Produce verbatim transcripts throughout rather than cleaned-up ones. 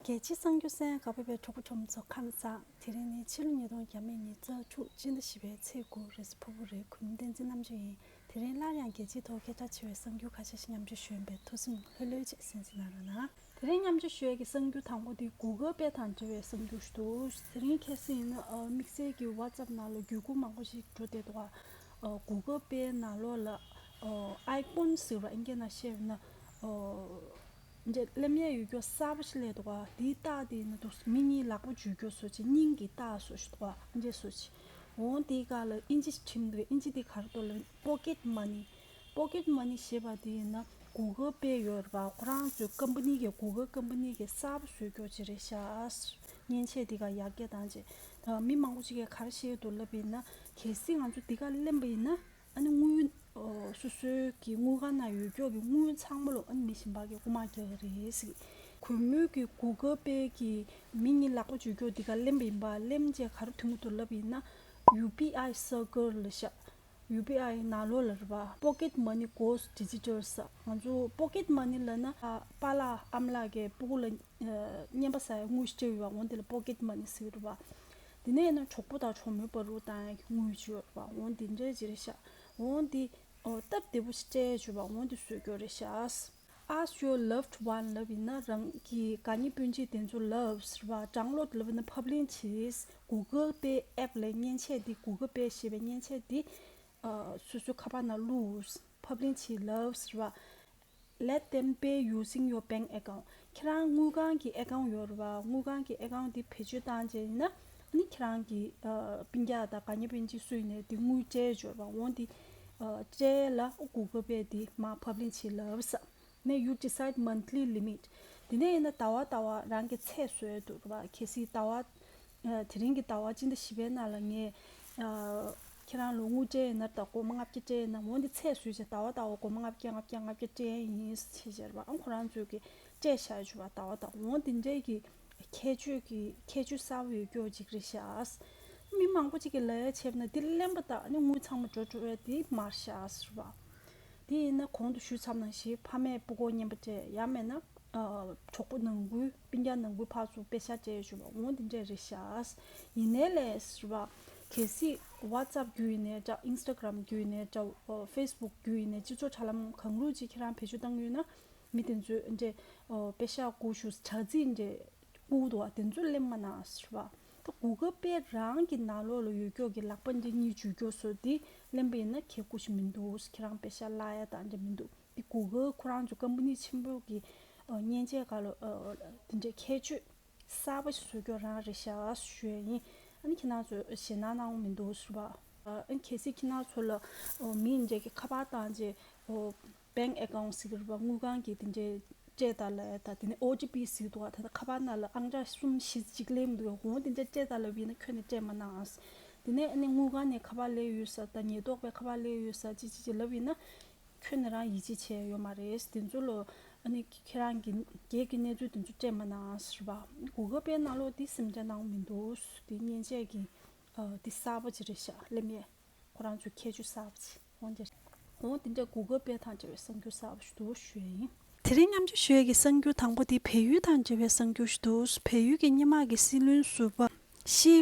རྒྱལ་སྤྱིའི་གསར་འགྱུར་གསན་གནང་ག་པ་བའི་གྲོགས་པོ་གྲོགས་མོ་ཚོ་ཁམས་བཟང་། དེ་རིང་ནི་ཕྱི་ལོ་ཉིས་སྟོང་ཉི་ཤུ་རྩ་དྲུག་སྤྱི་ཟླ་བཞི་པའི་ཚེས་དགུ་རེས་གཟའ་ཕུར་བུ་རེད། གུས་མོ་བསྟན་འཛིན་རྣམ་དཔྱོད་ཡིན། དེ་རིང་སླར་ཡང་རྒྱལ་སྤྱིའི་ཐོག་སྐད་གྲགས་ཆེ་བའི་གསར་འགྱུར་ཁ་ཤས་ཤིག་མཉམ་སྤྱོད་ཞུ་ཡིན་པས་ཐུགས་སེམས་ལྷོད་ལྷོད་བྱས་གསན་གཟིགས་གནང་རོགས་གནང་། དེ་རིང་མཉམ་སྤྱོད་ཞུ་ཡས་ཀྱི་གསར་འགྱུར་དང་པོ་དེ་Google Pay དང་འབྲེལ་བའི་གསར་འགྱུར་ཞིག་འདུག་དེ་རིང་ཁ་སང་ཡིན་ན་ཨ་དམིགས་བསལ་གྱི་WhatsApp ནང་ལ་བརྒྱུད་སྐུར་མང་པོ་ཞིག་འགྲོ་བསྡད་འདུག་ཨ་Google Pay ནང་ལོགས་ལ་ཨ་icon ཟེར་བ་ཨིན་སྐད་ནང་བཤད་ན་ཨ་འདྲ་ལེབ་ཡས་ཡོད་རྒྱུ་གསར་པ་ཞིག་སླེབས་འདུག་ག་དེའི་རྟགས་དེ་ཡིན་ན་འདུག་མི་གཉིས་ལག་པ་འཇུ་རྒྱུ་བཟོ་བྱས་སྙིང་གི་རྟགས་བཟོ་ཞིག་འདུག་ག་འདྲ་བཟོ་བྱས། འོང་དེའི་སྒང་ལ་ཨིན་ཇི་ཞིག་བྲིས་འདུག་ཨིན་ཇི་དེ་ག་རེ་འདུག་ལབ་ན་Pocket Money། Pocket Money ཞེས་པ་དེ་ཡིན་ན་Google Pay ཡོད་རེད་པ། ཁོ་རང་ཚོའི་ཀམ་པ་ནི་གི་Google ཀམ་པ་ནི་གི་གསར་པ་བཟོས་རྒྱུ་ཅིག་རེད་ཤག་མཉེན་ཆས་དེ་ག་ཡར་རྒྱས་བཏང་རྗེས་ད་མི་མང་པོ་ཅིག་གིས་ག་རེ་བཤད་འདུག་ལབ་པ་ཡིན་ན་གལ་སྲིད་ང་ཚོ་དེ་ག་ལེན་པ་ཡིན་ན། ཨ་ནི་དངུལ་ཨོ་སོ་སོའི་གི་དངུལ་ཁང་ནང་ཡོད་རྒྱུ་གི་དངུལ་ཚང་མ་ལོ་ཨ་ནི་མི་གཞན་པ་གིས་རྐུ་མ་རྒྱག་གི་རེད་ཟེར། གུས་མོས་གི་Google Pay གི་མི་གཉིས་ལག་པ་འཇུ་རྒྱུ་འདི་ག་ལེན་པ་ཡིན་པ། ལེན་རྗེས་ག་རེ་ཐོན་གི་འདུག་ལབ་ཡིན་ན་ཡུ་པི་ཨའི་སར་ཀལ་ལབ་ཤག་ཡུ་པི་ཨའི་ནང་ལོགས་ལ་རེད་པ། Pocket Money Goes Digital ཟེར། ང་ཚོ་Pocket Money ལབ་ན་ཨ་པཱ་ལགས་ཨ་མ་ལགས་ཀྱིས་སྤུ་གུ་ལ་ཨ་རྔན་པ་ཟ་ཡ་དངུལ་ཞིག་སྤྲད་ཡོད་པ། འོ་འདི་ལ་Pocket Money ཟེར་གི་རེད་པ། དེ་ནས་ཡིན་ན་གྲོགས་པོ་དང་གྲོགས་མོའི་བར་དུ་བཏང་ཡ་གི་དངུལ་ཅིག་ཡོད་རེད་པ། འོ་འདི་འདྲ་ཅིག་རེད་ཤག་འོ་འདི་ཨོ་སྟབས་བདེ་པོ་ཞིག་སྤྲད་ཡ་ཅིག་ཡོད་པ། འོ་འདི་བཟོ་རྒྱུ་རེད་ཤག Ask your loved one ལབ་ཡིན་ན་རང་གི་དགའ་ཉེ་སྤུན་མཆེད་དེ་ཚོ་ལབ་ཟེར་བ། download ལབ་ཡིན་ན་ཕབ་ལེན་བྱེད། Google Pay app ལབ་མཉེན་ཆས་འདི་Google Pay ཞེས་པའི་མཉེན་ཆས་འདི་ཨ་སོ་སོའི་ཁ་པར་ནང་བླུགས། ཕབ་ལེན་བྱེད་ལབ་ཟེར་བ། Let them pay using your bank account. ཁྱེད་རང་དངུལ་ཁང་གི་ཨེ་ཁའུན་ཡོད་རེད་བ། དངུལ་ཁང་གི་ཨེ་ཁའུན་དེ་བེད་སྤྱོད་བཏང་རྗེས་ཡིན་ན་ཨ་ནི་ཁྱེད་རང་གི་ཨ་སྤུན་ཀྱག་དང་དགའ་ཉེ་སྤུན་མཆེད་སུ་ཡིན་ནའི་དེ་དངུལ་སྤྲད་ཡོད་རེད་བ། འོང་དེ་ཨ་སྤྲད་ལ་Google Pay དེ་མར་ཕབ་ལེན་བྱེད་ལབ་ས། ནས་you decide monthly limit. དེ་ནས་ཡིན་ན་ཟླ་བ་ཟླ་བ་རང་གི་ཚད་བཟོ་ཡ་འདུག་རེད་བ། གལ་སྲིད་ཟླ་བ་ཨ་དེ་རིང་གི་ཟླ་བ་སྤྱི་ཟླ་བཞི་པའི་ནང་ལ་ངས་ཨ་ཁྱེད་རང་ལ་དངུལ་སྤྲད་ཡིན་ན་ད་སྒོར་མོ་ལྔ་བརྒྱ་སྤྲད་ཡིན་ན་འོ་འདི་ཚད་བཟོས་བྱས་ཟླ་བ་ཟླ་བ་སྒོར་མོ་ལྔ་བརྒྱ་ལྔ་བརྒྱ་ལྔ་བརྒྱ་སྤྲད་ཡིན་ཞེས་བྱས་རེད་བ། ཨང་ཁོ་རང་ཚོས་ཀྱི་སྤྲད་བཞག་ཡོད་བ། ཟླ་བ་ཟླ་བ་འོ་འདི་འདྲའི་གི་ཁྱད་ཆོས་ཀྱི་ཁྱད་ཆོས་གསར་པ་ཡོད་རྒྱུ་ཅིག་རེད་ཤག་མི་མང་པོ་ཅིག་གིས་ལབ་ཡ་བྱས་པ་ན་འདི་ལེན་པ་དང་ཨ་ནི་དངུལ་ཚང་མ་འགྲོ་འགྲོ་བས་འདི་མ་རེད་ཤག་ཟེར་བ། དེ་ཡིན་ན་གོང་དུ་ཞུས་ཚར་ནང་བཞིན་ཕ་མས་སྤུ་གུར་རྔན་པ་སྤྲད། ཡང་མེད་ན་ཨ་གྲོགས་པོ་ནང་ཁུལ་སྤུན་ཀྱག་ནང་ཁུལ་ཕར་ཚུར་པེ་ཤག་སྤྲད་ཡོད་བ། འོ་འདི་འདྲས་རེད་ཤག་ཡིན་ནའི་ལས་ཟེར་བ། གལ་སྲིད་WhatsApp བརྒྱུད་ཡིན་ནའི་འདྲ། Instagram བརྒྱུད་ཡིན་ནའི་འདྲ། ཨ་Facebook བརྒྱུད་ཡིན་ནའི་སྤྱི་ཚོགས་དྲ་ལམ་གང་རུང་ཅིག་ཁྱེད་རང་བེད་སྤྱོད་བཏང་ཡོད་ན་མི་དེ་ཚོས་འདྲས་ཨ་པེ་ཤག་བསྐུར་ཤོག་དྲ་ཚིགས་འདྲས་བསྐུར་འདུག་བ། དེ་ཚོ་ལེན་མ་གནང་ཟེར་བ། ད་Google Pay རང་གི་ནང་ལོགས་ལ་ཡོད་རྒྱུ་གི་ལག་པ་འདི་གཉིས་འཇུ་རྒྱུ་བཟོ་འདི་ལེན་པ་ཡིན་ན་ཁེ་ཁུ་ཞིག་མི་འདུག་ཁྱེད་རང་པེ་ཤག་བརླག་ཡ་དང་འདྲ་མི་འདུག་འདི་Google ཁོ་རང་ཚོ་ཀམ་པ་ནི་ཆེན་པོ་གི་ཨ་མཉེན་ཆས་སྒང་ལ་ཨ་དེ་འདྲའི་ཁྱད་ཆོས་གསར་པ་ཞིག་བཟོ་རྒྱུ་རང་རེད་ཤག་ཞུ་ཡ་ཡིན། ཨ་ནི་ཁྱེད་རང་ཚོས་ཞེད་སྣང་གནང་དགོས་མི་འདུག་ཟེར་བ། ཨ་ནི་གལ་སྲིད་ཁྱེད་རང་ཚོ་ལ་ཨ་མི་འདྲ་གི་ཁ་པར་བཏང་རྗེས་ཨ་bank account ཟེར་གི་རེད་པ། དངུལ་ཁང་གི་དེ་འདྲའི་སྤྲད་དང་ལབ་ཡ་དང་། དེ་ནས་ཨོ་ཊི་པི་ཟེར་གི་འདུག་བ། ད་ལྟ་ཁ་པར་ནང་ལ་ཨང་གྲངས་གསུམ་བཞི་གཅིག་སླེབས་མི་འདུག་འོ་དེ་འདྲ་སྤྲད་དང་ལབ་ཡིན་ན་ཁྱོན་ནས་སྤྲད་མ་གནང་ཨ། དེ་ནས་ཨ་ནི་དངུལ་ཁང་ནས་ཁ་པར་སླེབས་ཡོད་ས་དང་ཉེན་རྟོག་པའི་ཁ་པར་སླེབས་ཡོད་ས་ཅི་ཅི་ཅི་ལབ་ཡིན་ན། ཁྱོན་ནས་རང་ཡིད་ཆེས་བྱས་ཡོད་མ་རེད། དེ་ཚོ་ལ་ཨ་ནི་ཁྱེད་རང་གི་སྒེར་གྱི་གནས་ཚུལ་དེ་ཚོ་སྤྲད་མ་གནང་ཟེར་བ། Google Pay ནང་ལོགས་དེ་སེམས་ཁྲལ་གནང་མི་འདུག་དེ་མཉེན་ཆས་ཀྱི་ཨ་དེ་གསར་པ་ཅིག་རེད་ཤག་ལེན་ཡས། ཁོ་རང་ཚོའི་ཁྱད་ཆོས་གསར་པ་ཅིག་འོ་འདི་འོ་དེ་འདྲ་Google Pay དང་འབྲེལ་བའི་གསར་འགྱུར་གསར་པ་ཞིག་འདུག་ཞུ་ཡ་ཡིན། དེ་རིང་མཉམ་སྤྱོད་ཞུ་ཡས་ཀྱི་གསར་འགྱུར་དང་པོ་དེ་བལ་ཡུལ་དང་འབྲེལ་བའི་གསར་འགྱུར་ཞིག་འདུག་བལ་ཡུལ་གྱི་སྔོན་མ་གི་སྲིད་བློན་ཟུར་པ་ཤི་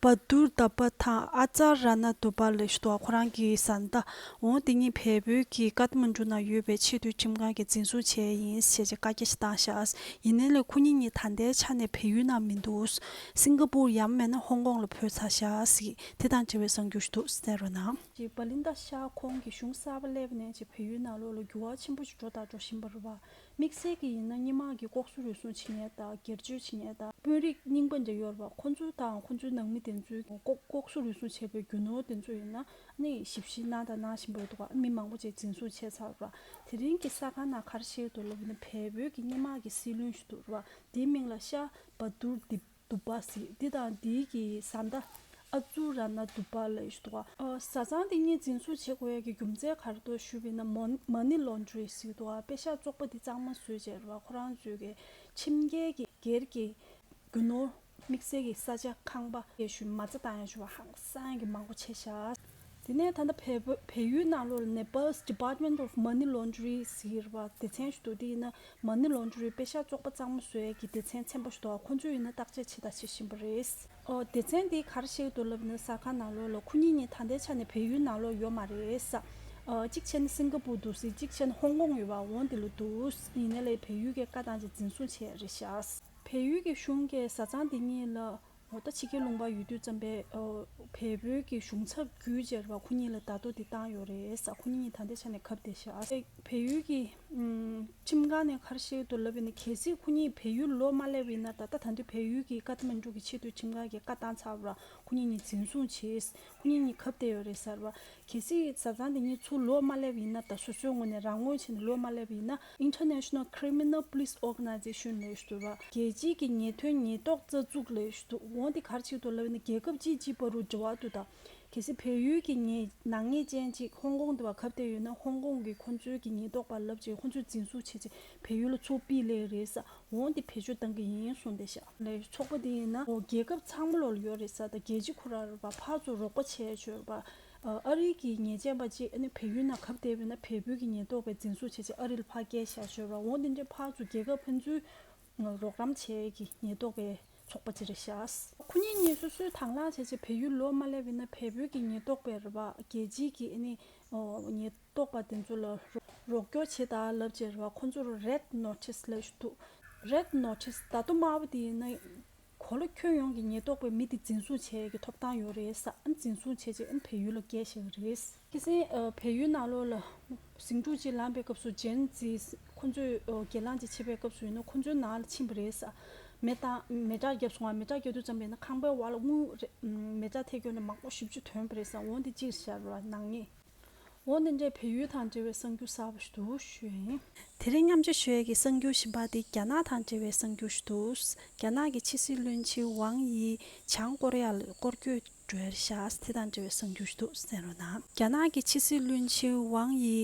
བ་དུར་དྷ་པ་དང་ཨ་ཙར་ར་ན་དུ་པ་ལབ་ཞིག་འདུག་ཁོ་རང་གི་བཟའ་ཟླ། འོ་དེ་གཉིས་བལ་པོའི་གི་ཀཏ་མན་ཌུ་ནང་ཡོད་པའི་ཆེས་མཐོའི་ཁྲིམས་ཁང་གིས་འཛིན་བཟུང་བྱས་ཡིན་ཞེས་བཀའ་རྒྱ་ཞིག་བཏང་ཤག་ཡིན་ནའི་ལས་ཁོ་གཉིས་གཉིས་ད་ལྟའི་ཆ་ནས་བལ་ཡུལ་ནང་མི་འདུག་སིང་ག་པུར་ཡང་མིན་ན་ཧོང་ཀོང་ལ་བྲོས་ཚར་ཤག་ཟེར། དེ་དང་འབྲེལ་བའི་གསར་འགྱུར་ཞིག་འདུག་གསན་རོགས་གནང་། ཅིག་བ་ལིན་ད་ཤར་ཁོངས་ཀྱི་གཞུང་གསར་པ་སླེབས་ནས་ཅིག་བལ་ཡུལ་ནང་ལོགས་ལ་འགྱུར་བ་ཆེན་པོ་ཞིག་འགྲོ་དང་འགྲོ་བཞིན་པ་རེད་བ། དམིགས་བསལ་གྱི་ཡིན་ན་སྔོན་མ་གི་ལྐོག་ཟ་རུལ་སུངས་བྱེད་མཁན་དང་སྒེར་གཅོད་བྱེད་མཁན་དང་དཔོན་རིགས་རྙིང་པ་འདྲ་ཡོད་རེད་བ། ཁོ་ཚོ་དང་ཁོ་ཚོའི་ནང་མི་དེ་ཚོའི་ལྐོག་ལྐོག་ཟ་རུལ་སུངས་བྱས་པའི་རྒྱུ་ནོར་དེ་ཚོ་ཡིན་ན་ནི་ཞིབ་བཤེར་གནང་དང་གནང་བཞིན་པ་རེད་འདུག་བ། མི་མང་པོ་ཅིག་འཛིན་བཟུང་བྱས་ཚར་རེད་བ། དེ་རིང་གི་གསར་ཁང་ནང་ག་རེ་བཤད་འདུག་ལབ་ན་བལ་པོའི་གི་སྔོན་མ་གི་སྲིད་བློན་ཞིག་འདུག་རེད་བ། དེའི་མིང་ལ་ཤ་བ་དུར་དིབ། དུ་པ་ཟེར། འདི་དང་འདིའི་གི་བཟའ་ཟླ་ཨ་ཙུ་ར་ན་དུ་པ་ལབ་ཞིག་འདུག་ག་ཨ་བཟའ་ཚང་འདི་གཉིས་འཛིན་བཟུང་བྱེད་དགོས་ཡ་གི་རྒྱུ་མཚན་ག་རེ་འདུག་ཞུས་པ་ཡིན་ན་མོ་མ་ནི་ལོན་ཌ་རི་ཟེར་གི་འདུག་ག་པེ་ཤག་བཙོག་པ་འདི་གཙང་མ་བཟོས་བྱས་རེད་བ། ཁོ་རང་ཚོའི་གི་ཁྱིམ་རྒྱལ་གི་སྒེར་གྱི་རྒྱུ་ནོར་དམིགས་བསལ་གྱི་ས་ཆ་ཁང་པ་ཡེ་ཤུ་མ་རྩ་བཏང་ཡ་ཞུ་བ་ཧང་སང་གི་མང་པོ་ཆེ་ཤག་དེ་ནས་ད་ལྟ་བལ་བོད་བལ་ཡུལ་ནང་ལོགས་ལ་Nepal's Department of Money Laundering ཟེར་བ་སྡེ་ཚན་ཞིག་འདུག་དེ་ཡིན་ན་མ་ཎི་ལོན་ཌ་རིང་པེ་ཤག་བཙོག་པ་གཙང་མ་བཟོ་ཡས་ཀྱི་སྡེ་ཚན་ཚན་པ་ཞིག་འདུག་ཁོ་ཚོས་ཡིན་ན་བརྟག་དཔྱད་བྱེད་དང་བྱེད་བཞིན་པ་རེད། ཨོ་སྡེ་ཚན་དེས་ག་རེ་བཤད་ཀྱི་འདུག་ལབ་ན་གསར་ཁང་ནང་ལོགས་ལ་ཁོ་གཉིས་གཉིས་ད་ལྟའི་ཆ་ནས་བལ་ཡུལ་ནང་ལོགས་ཡོད་མ་རེད་ས། ཨོ་གཅིག་བྱས་ན་སིང་ག་པུར་འདུག་ཟེར། གཅིག་བྱས་ན་ཧོང་ཀོང་ཡོད་པ་འོང་དེ་ལ་འདུག་ཡིན་ནའི་ལས་བལ་ཡུལ་གྱི་བཀའ་བཏང་བྱས་འཛིན་བཟུང་བྱས་རེད་ཤག་བལ་ཡུལ་གྱི་གཞུང་གིས་བཟའ་ཚང་དེ་གཉིས་ལ། འོ་ད་ཕྱི་རྒྱལ་ལུང་པ་ཡོད་དུས་ཙམ་པའི་ཨོ་བལ་པོའི་གི་གཞུང་ཚབ་བརྒྱུད་བྱས་རེད་བ། ཁོ་གཉིས་ལ་བརྡ་ཐོ་དེ་བཏང་ཡོད་རེད་ས། ཁོ་གཉིས་ད་ལྟའི་ཆ་ནས་གབ་བསྡད་ཤག་བལ་ཡུལ་གྱི་ཨམ་ཁྲིམས་ཁང་ནས་ག་རེ་བཤད་ཀྱི་འདུག་ལབ་ཡིན་ན། གལ་སྲིད་ཁོ་གཉིས་བལ་ཡུལ་ལོག་མ་སླེབས་པ་ཡིན་ན། ད་ལྟ་ད་ལྟ་བལ་ཡུལ་གྱི་ཀ་ཐ་མན་གྲུ་གྱི་ཆེས་མཐོའི་ཁྲིམས་ཁང་གིས་བཀའ་བཏང་ཚར་བ་ར། ཁོ་གཉིས་གཉིས་འཛིན་བཟུང་བྱས། ཁོ་གཉིས་གཉིས་གབ་བསྡད་ཡོད་རེད་ཟེར་བ། གལ་སྲིད་བཟའ་ཚང་དེ་གཉིས་ཚུར་ལོག་མ་སླེབས་པ་ཡིན་ན། ད་སོ་སོའི་ངོས་ནས་རང་ངོས་བྱས་ནས་ལོག་མ་སླེབས་པ་ཡིན་ན། International Criminal Police Organization ལབ་ཞུ་བ། རྒྱལ་སྤྱིའི་གི་ཉེས་དོན་ཉེན་རྟོག་རྩ་འཛུགས་ལབ་ཞུ་འོང་དེ་ག་རེ་བྱེད་འདུག་ལབ་ན། རྒྱལ་ཁབ་གཅིག་གཅིག་བར་དུ་འབྲེལ་བ་འདུག་ད་གལ་སྲིད་བལ་ཡུལ་གྱི་ཉེས་ནག་ཉེས་ཅན་གཅིག་ཧོང་ཀོང་དུ་བ་གབ་བསྡད་ཡོད་ན། ཧོང་ཀོང་གི་ཁོང་ཚོའི་གི་ཉེན་རྟོག་པ་ལབ་བྱས་ཁོང་ཚོས་འཛིན་བཟུང་བྱས་བྱས་བལ་ཡུལ་ལ་ཚུར་ཕུད་ལེ་རེད་ས། འོང་དེ་བེད་སྤྱོད་གཏང་གི་ཡིན་གསུངས་བསྡད་ཤག་ལས་ཚོགས་པ་དེ་ཡིན་ན་འོ་རྒྱལ་ཁབ་ཚང་མ་ལོག་ལ་ཡོད་རེད་ས། ད་རྒྱལ་སྤྱི་ཁོ་རང་རེད་པ། ཕར་ཚུར་རོགས་པ་བྱས་བྱས་རེད་པ། ཨ་རི་གི་ཉེས་ཅན་པ་ཅིག་ཨ་ནི་བལ་ཡུལ་ནང་གབ་བསྡད་པ་ཡིན་ན། བལ་པོའི་གི་ཉེན་རྟོག་པས་འཛིན་བཟུང་བྱས་བྱས་ཨ་རི་ལ་ཕར་བསྐྱལ་བཞག་བྱས་རེད་པ། འོང་དེ་འདྲའི་ཕར་ཚུར་རྒྱལ་ཁབ་ཕན་ཚུན་རོགས་རམ་བྱས་ཀྱི་ཉེན་རྟོག་པའི་ཚོགས་པ་ཅིག་རེད་ཤག་ཁོ་གཉིས་གཉིས་སོ་སོའི་དང་བླངས་བྱས་བྱས་བལ་ཡུལ་ལོག་མ་སླེབས་པ་ཡིན་ན། བལ་པོའི་གི་ཉེན་རྟོག་པས་རེད་པ། རྒྱལ་སྤྱིའི་གི་ཨ་ནི་ཨོ་ཉེན་རྟོག་པ་དེ་ཚོ་ལ་རོགས་རོགས་སྐྱོར་བྱེད་དང་ལབ་བྱས་རེད་པ། ཁོ་ཚོར་རེད་ནོ་ཊིས་ལབ་ཞུ་འདུག་རེད་ནོ་ཊིས་ད་དུང་དམར་པོ་དེ་ཡིན་ན། གོ་ལ་ཁྱོན་ཡོངས་ཀྱི་ཉེན་རྟོག་པས་མི་དེ་འཛིན་བཟུང་བྱེད་ཡས་ཀྱི་ཐོབ་ཐང་ཡོད་རེད་ས། ཨ་འཛིན་བཟུང་བྱས་རྗེས་ཨ་བལ་ཡུལ་ལ་བསྐྱལ་བཞག་གི་རེད། ཁ་སང་ཨ་བལ་ཡུལ་ནང་ལོགས་ལ་ཟིང་འཁྲུག་ཅིག་ལངས་པའི་སྐབས་སུ་ཇེན་ཛི་ཁོ་ཚོས་ཨ་གྱེན་ལངས་ཅིག་བྱེད་པའི་སྐབས་སུ་ཡིན་ན། ཁོ་ཚོའི་ནང་ལ་ཕྱིན་པ་རེད་ས། མེ་བཏང་མེ་སྲེག་བརྒྱབ་སོང་བ། མེ་སྲེག་བརྒྱབ་དུས་ཙམ་པ་ཡིན་ན་ཁང་པའི་འོག་ལ་དངུལ་རེ་མེ་སྲེག་ཐེབས་སྐྱོན་ནས་མང་པོ་ཞེ་པོ་ཅིག་ཐོན་པ་རེད་ས། འོ་འདི་གཅིག་བཞག་ར་ནག་ཉེས། འོ་འདི་འདྲའི་བལ་ཡུལ་དང་འབྲེལ་བའི་གསར་འགྱུར་གསར་པ་ཞིག་འདུག་ཞུ་ཡ་ཡིན། དེ་རིང་མཉམ་སྤྱོད་ཞུ་ཡས་ཀྱི་གསར་འགྱུར་བཞི་པ་དེ་རྒྱ་ནག་དང་འབྲེལ་བའི་གསར་འགྱུར་ཞིག་འདུག་རྒྱ་ནག་གི་ཕྱི་སྲིད་བློན་ཆེན་ཝང་ཡི་བྱང་ཀོ་རི་ཡ་ལ་སྐོར་སྐྱོད་འགྲོ་ཡ་རེད་ཤག་དེ་དང་འབྲེལ་བའི་གསར་འགྱུར་ཞིག་འདུག་གསན་རོགས་གནང་། རྒྱ་ནག་གི་ཕྱི་སྲིད་བློན་ཆེན་ཝང་ཡི་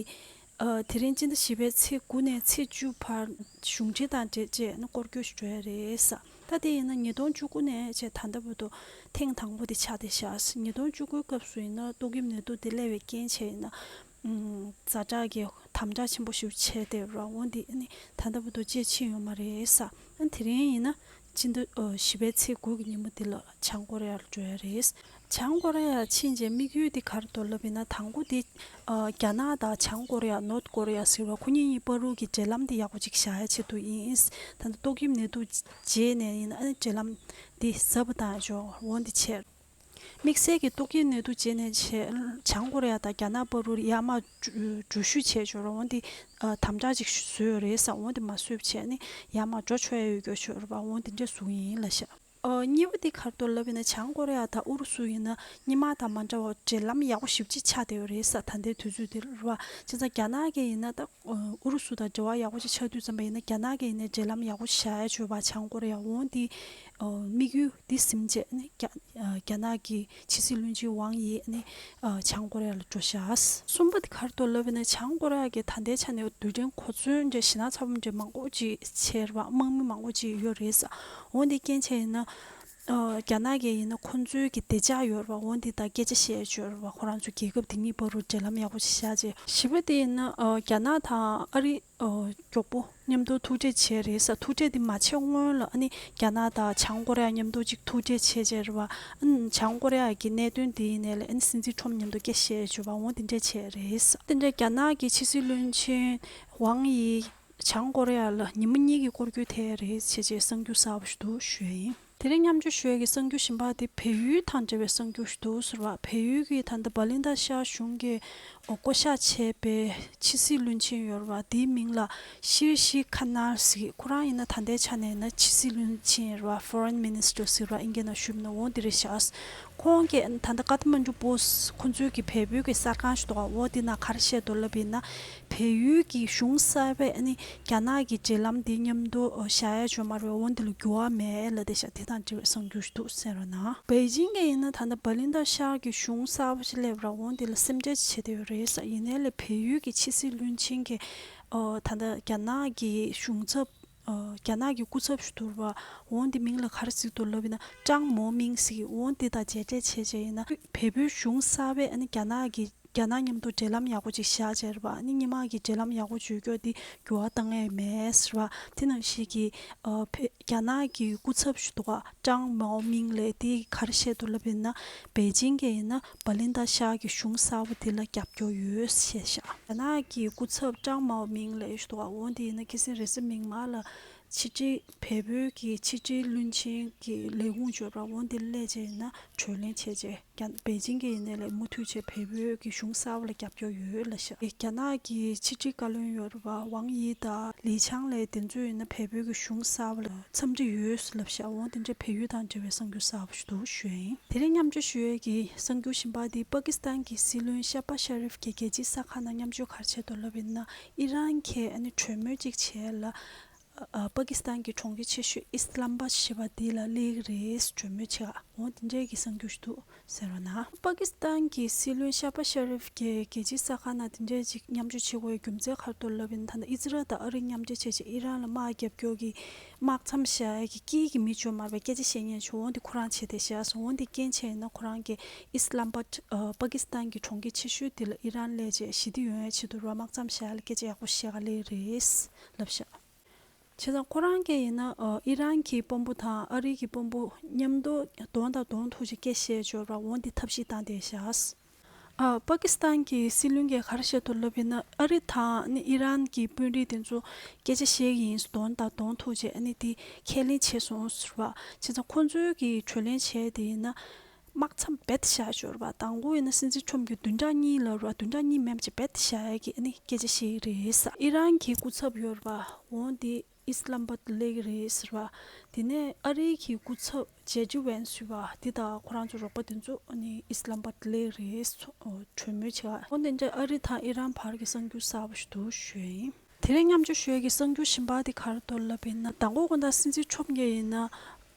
ཨ་དེ་རིང་སྤྱི་ཟླ་བཞི་པའི་ཚེས་དགུ་ནས་ཚེས་བཅུ་བར་གཞུང་འབྲེལ་དང་འབྲེལ་བྱས་ནས་སྐོར་སྐྱོད་ཞིག་འགྲོ་ཡ་རེད་ས། ད་དེ་ཡིན་ན་ཉིས་སྟོང་བཅུ་དགུ་ནས་བྱས་ད་ལྟ་བར་དུ་ཐེངས་དང་པོ་དེ་ཆགས་བསྡད་ཤག་ཉིས་སྟོང་བཅུ་དགུའི་སྐབས་སུ་ཡིན་ན་ཏོག་དབྱིབས་ནད་དུག་དེ་སླེབས་པའི་རྐྱེན་བྱས་ཡིན་ན། ཨུམ། ཛ་དྲག་གི་དམ་དྲག་ཆེན་པོ་ཞིག་བྱས་བསྡད་ར། འོ་འདི་ནི་ད་ལྟ་བར་དུ་བཅད་ཕྱིན་ཡོད་མ་རེད་ས། ཨ་དེ་རིང་ཡིན་ན་སྤྱི་ཟླ་ཨ་བཞི་པའི་ཚེས་དགུ་གི་ཉིན་མོ་འདི་ལ་བྱང་ཀོ་རི་ཡར་འགྲོ་ཡ་རེད། བྱང་ཀོ་རི་ཡར་ཕྱིན་རྗེས་དམིགས་ཡུལ་འདི་ག་རེ་འདུག་ལབ་ཡིན་ན། དང་པོ་འདི་ཨ་རྒྱ་ནག་དང་བྱང་ཀོ་རི་ཡ། North Korea ཟེར་བ། ཁོ་གཉིས་གཉིས་བར་དུ་གི་འབྲེལ་ལམ་འདི་ཡག་པོ་ཅིག་བཞག་ཡ་ཆེད་དུ་ཡིན། ད་ལྟ་ཏོག་དབྱིབས་ནད་དུག་རྗེས་ནས་ཡིན་ན་ཨ་ནི་འབྲེལ་ལམ་འདི་ཟབ་པ་བཏང་ཡ་ཆོག་འོ་འདི་བྱས། དམིགས་བསལ་གྱི་ཏོག་དབྱིབས་ནད་དུག་རྗེས་ནས་བྱས་བྱང་ཀོ་རི་ཡ་དང་རྒྱ་ནག་བར་དུ་ཡར་མར་འགྲུལ་བཞུད་བྱས་ཆོག་ར། འོ་འདི་ཨ་དམ་དྲག་ཅིག་བཟོས་ཡོད་རེད་ས། འོ་འདི་མ་བཟོས་བྱས་ནི་ཡར་མར་འགྲོ་ཆོག་ཡ་ཡོད་རྒྱུ་ཆོག་ར་བ། འོ་འདི་འདྲ་བཟོ་གི་ཡིན་ལབ་ཤག་ཨ་གཉིས་པ་འདི་ག་རེ་འདུག་ལབ་ཡིན་ན། བྱང་ཀོ་རི་ཡ་དང་ཨུ་རུ་སུ་ཡིན་ན་སྔོན་མ་དང་མ་འདྲ་བ་འབྲེལ་ལམ་ཡག་པོ་ཞེ་པོ་ཅིག་ཆགས་བསྡད་ཡོད་རེད་ས། ད་ལྟའི་དུས་ཚོད་འདིར་ར་བ། བྱས་ཙང་རྒྱ་ནག་གིས་ཡིན་ན་ད་ཨུ་རུ་སུ་དང་འབྲེལ་བ་ཡག་པོ་ཞིག་ཆགས་དུས་ཙམ་པ་ཡིན་ན། རྒྱ་ནག་གིས་ཡིན་ན་འབྲེལ་ལམ་ཡག་པོ་ཞིག་བཞག་ཡ་བྱོས་པ། བྱང་ཀོ་རི་ཡ། འོ་འདི་ཨ་དམིགས་ཡུལ་འདི་ཟིན་བྱས་ནི་རྒྱ་ཨ་རྒྱ་ནག་གི་ཕྱི་སྲིད་བློན་ཆེན་ཝང་ཡི་ནི་ཨ་བྱང་ཀོ་རི་ཡ་ལ་འགྲོ་ཤག་གསུམ་པ་དེ་ག་རེ་འདུག་ལབ་ཡིན་ན། བྱང་ཀོ་རི་ཡ་གིས་ད་ལྟའི་ཆ་ནས་རྡུལ་ཕྲན་གོ་མཚོན་འདྲ་ཞེད་སྣང་ཚ་པོ་འདྲ་མང་པོ་ཅིག་བྱས་ར་བ། དམག་མི་མང་པོ་ཅིག་ཡོད་རེད་ས། འོ་འདི་རྐྱེན་བྱས་ཡིན་ན། ཨ་རྒྱ་ནག་གིས་ཡིན་ན་ཁོང་ཚོའི་གི་བདེ་འཇགས་ཡོད་རེད་བ། འོ་འདི་དང་སྐད་ཆ་བཤད་ཡོད་རེད་བ། ཁོ་རང་ཚོ་རྒྱལ་ཁབ་དེ་གཉིས་བར་དུ་འབྲེལ་ལམ་ཡག་པོ་ཞིག་བཞག་བྱས། བཞི་པ་དེ་ཡིན་ན་ཨ་རྒྱ་ནག་དང་ཨ་རི་ཨ་མགྱོགས་པོ་མཉམ་དུ་ཐུག་འཕྲད་བྱས་རེད་ས། ཐུག་འཕྲད་དེ་མ་བྱས་སྔོན་ལ་ཨ་ནི་རྒྱ་ནག་དང་བྱང་ཀོ་རི་ཡ་མཉམ་དུ་ཅིག་ཐུག་འཕྲད་བྱས་བྱས་རེད་བ། ཨ་ནི་བྱང་ཀོ་རི་ཡ་གི་གནད་དོན་དེ་ཡིན་ནའི་ལས་ཨ་ནི་སྲིད་འཛིན་ཁྲོམ་མཉམ་དུ་སྐད་བཤད་བྱས་བ། འོ་དེ་འདྲས་བྱས་རེད་ས། དེ་འདྲས་རྒྱ་ནག་གི་ཕྱི་སྲིད་བློན་ཆེན་ཝང་ཡི་བྱང་ཀོ་རི་ཡ་ལ་ཉིན་མོ་གཉིས་ཀྱི་སྐོར་སྐྱོད་ཐེབས་རེད་བྱས་བྱས་གསར་འགྱུར་གསར་པ་ཞིག་འདུག་ཞུ་ཡ་ཡིན། དེ་རིང་མཉམ་སྤྱོད་ཞུ་ཡས་ཀྱི་གསར་འགྱུར་གཞན་པ་དེ་བལ་ཡུལ་དང་འབྲེལ་བའི་གསར་འགྱུར་ཞིག་འདུག་ཟེར་བ། བལ་ཡུལ་གྱི་ད་ལྟ་བ་ལིན་ཏ་ཤར་གཞུང་གིས་བསྐོ་བཞག་བྱས་པའི་ཕྱི་སྲིད་བློན་ཆེན་ཡོད་རེད་བ། དེའི་མིང་ལ་ཤིར་ཤི་ཁ་ནར་ཟེར། ཁོ་རང་ཡིན་ན་ད་ལྟའི་ཆ་ནས་ན་ཕྱི་སྲིད་བློན་ཆེན་རེད་བ། Foreign Minister ཟེར་བ་ཨིན་སྐད་ནང་ཞུས་པ་ན། འོ་འདི་རེད་ཤག་ཁོང་གིས་ད་ལྟ་ཀ་ཐ་མན་ཌུ་པོ་སི་ཁོ་ཚོའི་གི་བལ་པོའི་གི་གསར་ཁང་ཞིག་འདུག་འོ་དེ་ནང་ག་རེ་བཤད་འདུག་ལབ་ཡིན་ན། བལ་ཡུལ་གྱི་གཞུང་གསར་པས་ཨ་ནི་རྒྱ་ནག་གི་འབྲེལ་ལམ་འདི་མཉམ་དུ་བཞག་ཡ་བྱུང་མ་རེད། འོ་འདི་ལ་འགྱུར་བ་མེད་ལབ་བསྡད་ཤག་དེ་དང་འབྲེལ་བའི་གསར་འགྱུར་ཞིག་འདུག་གསན་རོགས་གནང་། པེ་ཅིང་གིས་ཡིན་ན་ད་ལྟ་བ་ལིན་ཏ་ཤར་གྱི་གཞུང་གསར་པ་ཞིག་སླེབས་ར། འོ་འདི་ལ་སེམས་ཁྲལ་བྱེད་བསྡད་ཡོད་རེད་ས། ཡིན་ནའི་ལས་བལ་ཡུལ་གྱི་ཕྱི་སྲིད་བློན་ཆེན་གྱིས་ཨོ་ད་ལྟ་རྒྱ་ནག་གི་གཞུང་ཚབ་ ཨ་རྒྱ་ནག་གི་སྐུ་ཚབ་ཞིག་འདུག་ར་བ། འོ་འདི་མིང་ལ་ག་རེ་ཟེར་འདུག་ལབ་ཡིན་ན་ཀྲང་མོ་མིང་ཟེར། འོ་འདི་དང་མཇལ་འཕྲད་བྱས་བྱས་ཡིན་ན་བལ་པོའི་གཞུང་གསར་པས་ཨ་ནི་རྒྱ་ནག་གི་རྒྱ་ནག་མཉམ་དུ་འབྲེལ་ལམ་ཡག་པོ་ཅིག་བཞག་བྱས་ར་བ། ཨ་ནི་སྔོན་མ་གི་འབྲེལ་ལམ་ཡག་པོ་བྱུང་རྒྱུ་དེ་འགྱུར་བ་བཏང་ཡས་མེད་ཟེར་བ། དེ་ནང་བཞིན་གྱི་ཨ་བལ་རྒྱ་ནག་གི་སྐུ་ཚབ་ཞིག་འདུག་ག་ཀྲང་མའོ་མིང་ལབ། དེ་ག་རེ་བཤད་འདུག་ལབ་ཡིན་ན་པེ་ཅིང་གིས་ཡིན་ན་བ་ལིན་ཏ་ཤར་གྱི་གཞུང་གསར་པ་དེ་ལ་རྒྱབ་སྐྱོར་ཡོད་ཞེས་བཤད། རྒྱ་ནག་གི་སྐུ་ཚབ་ཀྲང་མའོ་མིང་ལབ་ཞིག་འདུག་ག་འོ་འདི་ཡིན་ན་ཁ་སང་རེས་གཟའ་མིག་དམར་ལ་ཕྱི་དྲིལ་བལ་པོའི་གི་ཕྱི་དྲིལ་བློན་ཆེན་གྱི་ལས་ཁུངས་ཅིག་ཡོད་ར། འོ་འདི་སླེབས་བྱས་ཡིན་ན་གྲོས་གླེང་བྱས་བྱས། རྒྱ་པེ་ཅིང་གིས་ཡིན་ནའི་ལས་མུ་མཐུད་བྱས་བལ་པོའི་གི་གཞུང་གསར་པ་ལ་རྒྱབ་སྐྱོར་ཡོད་ལབ་ཤག་རྒྱ་ནག་གི་ཕྱི་དྲིལ་བཀའ་བློན་ཡོད་ར་བ་ཝང་དབྱི་དང་ལི་ཆང་ལབ་དེ་ཚོ་ཡིན་ན་བལ་པོའི་གི་གཞུང་གསར་པ་ལ་འཚམས་འདྲི་ཡོད་ལབ་ཤག་འོ་དེ་འདྲའི་བལ་ཡུལ་དང་འབྲེལ་བའི་གསར་འགྱུར་གསར་པ་ཞིག་འདུག་ཞུ་ཡ་ཡིན། དེ་རིང་མཉམ་སྤྱོད་ཞུ་ཡས་ཀྱི་གསར་འགྱུར་གཞན་པ་དེ་པ་ཀི་སི་ཐན་གྱི་སྲིད་བློན་ཤ་བ་ཤ་རིབ་ཀྱིས་རྒྱལ་སྤྱིའི་གསར་ཁང་ནང་མཉམ་སྤྱོད་ག་རེ་བྱས་འདུག་ལབ་ཡིན་ན་ཨི་རན་གྱིས་ཨ་ནི་གྲོས་མོལ་ཅིག་བྱས་ལ། ཨ་པ་ཀི་སི་ཐན་གྱི་གྲོང་ཁྱེར་ཆེ་ཤོས་ཨི་སི་ལམ་བྷ་ཞེས་པ་འདི་ལ་སླེབས་ཀྱི་རེད་གྲོས་མོལ་བྱེད་ག་འོ་དེ་འདྲའི་གི་གསར་འགྱུར་ཞིག་འདུག་ཟེར་བ་ན། པ་ཀི་སི་ཐན་གྱི་སྲིད་བློན་ཤ་བ་ཤ་རིབ་ཀྱིས་རྒྱལ་སྤྱིའི་གསར་ཁང་ནང་དེ་འདྲའི་ཅིག་མཉམ་སྤྱོད་བྱེད་དགོས་པའི་རྒྱུ་མཚན་ག་རེ་འདུག་ལབ་ཡིན་ན་ད་ལྟ་ཨི་ཛི་རལ་དང་ཨ་རི་མཉམ་འབྲེལ་བྱས་བྱས་ཨི་རན་ལ་དམག་རྒྱབ་སྐྱོར་གྱི་དམག་མཚམས་བཞག་ཡས་ཀྱི་དཀྱིལ་གྱི་མི་ཅིག་ཡོད་མ་རེད་པས། སྐད་ཆ་བཤད་མཁན་ཅིག་འོ་འདི་ཁོ་རང་བྱས་ཏེ་བཞག་སོང་། འོ་འདི་རྐྱེན་བྱས་ན་ཁོ་རང་གིས་ཨི་སི་ལམ་བྷ་ཨ་པ་ཀི་སི་ཐན་གྱི་གྲོང་ཁྱེར་ཆེ་ཤོས་འདི་ལ་ཨི་རན་སླེབས་བྱས་ཞི་བདེ་ཡོང་ཡས་ཆེད་དུ་ར་དམག་མཚམས་བཞག་ཡས་ལ་སྐད་ཆ་ཡག་པོ་བཤད་ག་སླེབས་རེད་ལབ་ཤག་བྱས་ཙང་ཁོ་རང་གིས་ཡིན་ན་ཨ་ཨི་རན་གྱི་དཔོན་པོ་དང་ཨ་རི་གི་དཔོན་པོ་མཉམ་དུ་གདོང་དང་གདོང་ཐུག་བྱས་སྐད་བཤད་ཆོག་ར་འོ་འདི་ཐབས་ཤེས་བཏང་བསྡད་ཤག་ཨ་པ་ཀི་སི་ཐན་གྱི་སྲིད་བློན་གྱིས་ག་རེ་བཤད་འདུག་ལབ་ཡིན་ན་ཨ་རི་དང་ནི་ཨི་རན་གྱི་དཔོན་རིགས་དེ་ཚོ་སྐད་ཆ་བཤད་ཀྱི་ཡིན་གདོང་དང་གདོང་ཐུག་བྱས་ཨ་ནི་དེ་ཁས་ལེན་བྱས་སོང་ཟེར་བ། བྱས་ཙང་ཁོང་ཚོའི་གི་གྲོས་གླེང་བྱས་དེ་ཡིན་ན། དམག་མཚམས་རྦད་དེ་བཞག་ཆོག་ར་བ། དང་པོ་ཡིན་ན་སྲིད་འཛིན་ཁྲོམ་གྱིས་བདུན་ཕྲག་གཉིས་ལ་ར་བདུན་ཕྲག་གཉིས་མན་ཆད་རྦད་དེ་བཞག་ཡས་ཀྱི་ཨ་ནི་སྐད་ཆ་བཤད་ཀྱི་རེད་ས། ཨི་རན་གྱི་སྐུ་ཚབ་ཡོད་ར་བ་འོང་དེ་ཨི་སི་ལམ་བྷ་ལ་སླེབས་ཀྱི་རེད་ཟེར་བ། དེ་ནས་ཨ་རིའི་གི་སྐུ་ཚབ་ཇེ་ཌི་ཝན་ཟེར་བ་དེ་དང་ཁོ་རང་ཚོ་རོགས་པ་དེ་ཚོ་ཨ་ནི་ཨི་སི་ལམ་བྷ་ལ་སླེབས་ཀྱི་རེད་ཟེར་གྲོས་མོལ་བྱེད་ག་འོང་དེ་འདྲ་ཨ་རི་དང་ཨི་རན་བར་གྱི་གསར་འགྱུར་གསར་པ་ཞིག་འདུག་ཞུ་ཡ་ཡིན། དེ་རིང་མཉམ་སྤྱོད་ཞུ་ཡས་ཀྱི་གསར་འགྱུར་གཞན་པ་དེ་ག་རེ་འདུག་ལབ་ཡིན་ན་མདང་དགོང་དགོང་དག་སྲིད་འཛིན་ཁྲོམ་གྱིས་ཡིན་ན་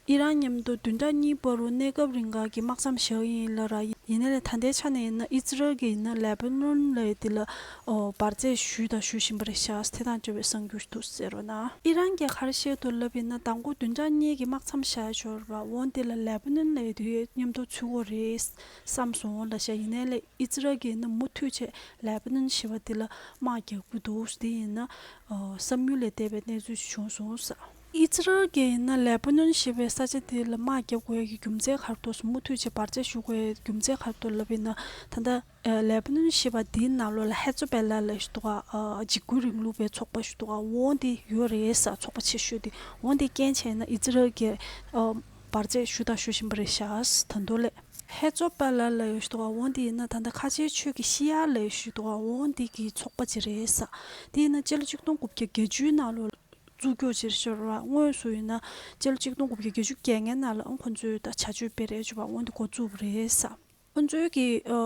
ཨི་རན་མཉམ་དུ་བདུན་ཕྲག་གཉིས་བར་དུ་གནས་སྐབས་རིང་ག་གི་དམག་མཚམས་བཞག་ཡིན་ལབ་ར། ཡིན་ནའི་ལས་ད་ལྟའི་ཆ་ནས་ཡིན་ན་ཨི་ཛི་རལ་གྱིས་ཡིན་ན་ལེ་པ་ནོན་ལབ་ཡས་དེ་ལ་ཨོ་འབར་རྫས་ཞུས་དང་ཞུ་བཞིན་པ་རེད་ཤག་དེ་དང་འབྲེལ་བའི་གསར་འགྱུར་འདུག་ཟེར་རོ་ན། ཨི་རན་གྱིས་ག་རེ་བཤད་འདུག་ལབ་ཡིན་ན་མདང་དགོང་བདུན་ཕྲག་གཉིས་ཀྱི་དམག་མཚམས་བཞག་ཡས་ཡོད་རེད་པ། འོ་དེ་ལ་ལེ་པ་ནོན་ལབ་ཡས་དེ་མཉམ་དུ་ཚུད་དགོས་རེད་བསམ་སོང་ལབ་ཤག་ཡིན་ནའི་ལས་ཨི་ཛི་རལ་གྱིས་ཡིན་ན་མུ་མཐུད་བྱས་ལེ་པ་ནོན་ཞེས་པ་དེ་ལ་དམག་རྒྱག་གི་འདུག་དེ་ཡིན་ན། ཨོ་བསམ་ཡུལ་ལས་འདས་པའི་གནས་ཚུལ་ཞིག་བྱུང་སོང་ས། ཨི་ཛི་རལ་གྱིས་ཡིན་ན་ལེ་པ་ནོན་ཞེས་པའི་ས་ཆ་དེ་ལ་དམག་རྒྱག་དགོས་ཡ་གི་རྒྱུ་མཚན་ག་རེ་འདུག་ཟེར། མུ་མཐུད་བྱས་འབར་རྫས་ཞུ་དགོས་ཡ་རྒྱུ་མཚན་ག་རེ་འདུག་ལབ་ཡིན་ན་ད་ལྟ་ཨ་ལེ་པ་ནོན་ཞེས་པ་འདིའི་ནང་ལོགས་ལ་ཧེ་ཛོ་བྷེ་ལ་ལབ་ཞིག་འདུག་ག་ཨ་འཇིགས་སྐུལ་རིང་ལུགས་པའི་ཚོགས་པ་ཞིག་འདུག་ག་འོ་འདི་ཡོད་རེད་ས། ཚོགས་པ་ཆེ་ཤོས་དེ། འོ་འདི་རྐྱེན་བྱས་ན་ཨི་ཛི་རལ་གྱིས་ཨ་འབར་རྫས་ཞུ་དང་ཞུ་བཞིན་པ་རེད་ཤག་ད་དུང་ལས། ཧེ་ཛོ་བྷེ་ལ་ལབ་ཡས་ཞིག་འདུག་ག་འོ་འདི་ཡིན་ན་ད་ལྟ་ཁ་ཆེའི་ཆོས་ཀྱི་ཤི་ཡ་ལབ་ཡས་ཞིག་འདུག་ག་འོ་འདི་གི་ཚོགས་པ་ཅིག་རེད་ས། དེ་ཡིན་ན་སྤྱི་ལོ་ཆིག་སྟོང་དགུ་བརྒྱ་བརྒྱད་ཅུའི་ནང་ལོགས་བཙུགས་རྒྱུ་ཅིག་ཤོར་བ། དངོས་སུ་ཡིན་ན་སྤྱི་ལོ་ཆིག་སྟོང་དགུ་བརྒྱ་བརྒྱད་ཅུ་གྱ་ལྔའི་ནང་ལ་ཨང་ཁོ་ཚོས་ད་བྱ་སྤྱོད་སྤེལ་རེད་བྱུང་བ། འོ་འདི་འགོ་བཙུགས་པ་རེད་ས། ཁོ་ཚོའི་གི་ཨ་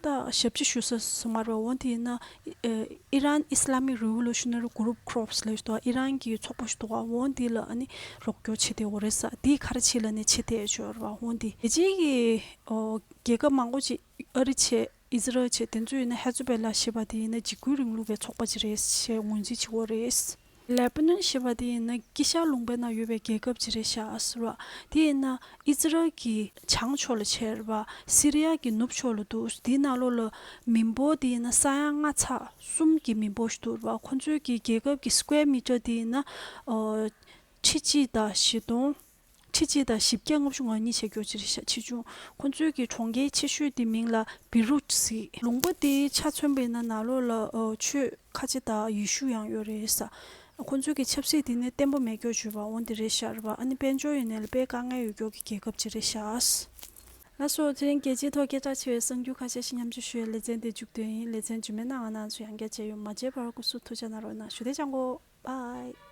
ད་ཞབས་ཕྱི་ཞུ་ས་སུ་མ་རེད་པ། འོ་དེ་ཡིན་ན་ཨི་རན་ཨི་སི་ལ་མིག་རི་ཝོ་ལུ་ཤི་ན་རི་གུ་རུབ་ཀོར་པ་སི་ལབ་ཡས་ཞིག་འདུག་ག་ཨི་རན་གྱི་ཚོགས་པ་ཞིག་འདུག་ག་འོ་འདི་ལ་ཨ་ནི་རོགས་སྐྱོར་བྱེད་བསྡད་ཡོད་རེད་ས། འདི་ག་རེ་བྱེད་ལབ་ནས་བྱེད་བསྡད་ཡོད་རེད་པ། འོ་འདི་རྒྱལ་སྤྱིའི་གི་ཨོ་རྒྱལ་ཁབ་མང་པོ་ཅིག་ཨ་རི་བྱས་ཨི་ཛི་རལ་བྱས་དེ་ཚོ་ཡིན་ན་ཧེ་ཛོ་བྷེ་ལ་ཞེས་པ་དེ་ཡིན་ན་འཇིགས་སྐུལ་རིང་ལུགས་པའི་ཚོགས་པ་ཅིག་རེད་ཞེས་ངོས་འཛིན་བྱེད་ཀྱི་ཡོད་རེད། ལེ་པ་ནོན་ཞེས་པ་དེ་ཡིན་ན་དཀྱིལ་ཤར་ལུང་པའི་ནང་ཡོད་པའི་རྒྱལ་ཁབ་ཅིག་རེད་ཤག་ཟེར་བ། དེ་ཡིན་ན་ཨི་ཛི་རལ་གྱི་བྱང་ཕྱོགས་ལ་བྱས་རེད་པ། སི་རི་ཡ་གི་ནུབ་ཕྱོགས་ལ་འདུག་དེའི་ནང་ལོགས་ལ་མི་འབོར་དེ་ཡིན་ན་ས་ཡ་ལྔ་ཚེག་གསུམ་གྱི་མི་འབོར་ཞིག་འདུག་རེད་པ། ཁོ་ཚོའི་གི་རྒྱལ་ཁབ་ཀྱི་སི་ཀུ་ཝེར་མི་ཊར་དེ་ཡིན་ན་ཨོ་ཁྲི་གཅིག་དང་བཞི་སྟོང་། ཁྲི་གཅིག་དང་བཞི་བརྒྱ་ལྔ་བཅུ་ང་གཉིས་བྱེད་རྒྱུ་ཅིག་རེད་ཤག་ཆེ་ཆུང་། ཁོ་ཚོའི་གི་གྲོང་ཁྱེར་ཆེ་ཤོས་དེ་མིང་ལ་བི་རུད་ཟེར། ལུང་པ་དེ་ཆ་མཚོན་པ་ཡིན་ན་ནང་ལོགས་ལ་ཨོ་ཆོས་ཁ་ཆེ་དང་ཡེ་ཤུ་ཡང་ཡོད་རེད་ས། ཁོ་ཚོའི་གི་ཆབ་སྲིད་དེ་ནི་བརྟན་པོ་མེད་རྒྱུ་བྱུང་བ་འོ་འདི་རེད་ཤག་རེད་པ། ཨ་ནི་དཔལ་འབྱོར་ཡིན་ནའི་ལ་དཔེ་དཀའ་ངལ་ཡོད་རྒྱུ་གི་རྒྱལ་ཁབ་ཅིག་རེད་ཤག་ལགས་སོ། དེ་རིང་རྒྱལ་སྤྱིའི་ཐོག་སྐད་གྲགས་ཆེ་བའི་གསར་འགྱུར་ཁ་ཤས་ཤིག་མཉམ་སྤྱོད་ཞུ་བའི་ལེ་ཚན་དེ་མཇུག་བསྡུས་ཡིན། ལེ་ཚན་རྗེས་མའི་ནང་ང་རང་ཚོ་ཡང་བསྐྱར་མཇལ་ཡོང་། མ་མཇལ་བར་སྐུ་གཟུགས་ཐུགས་ཅག་གནང་རོགས་གནང་ཞུ། བདེ་ལེགས་བྱང་གོ། བྷའི།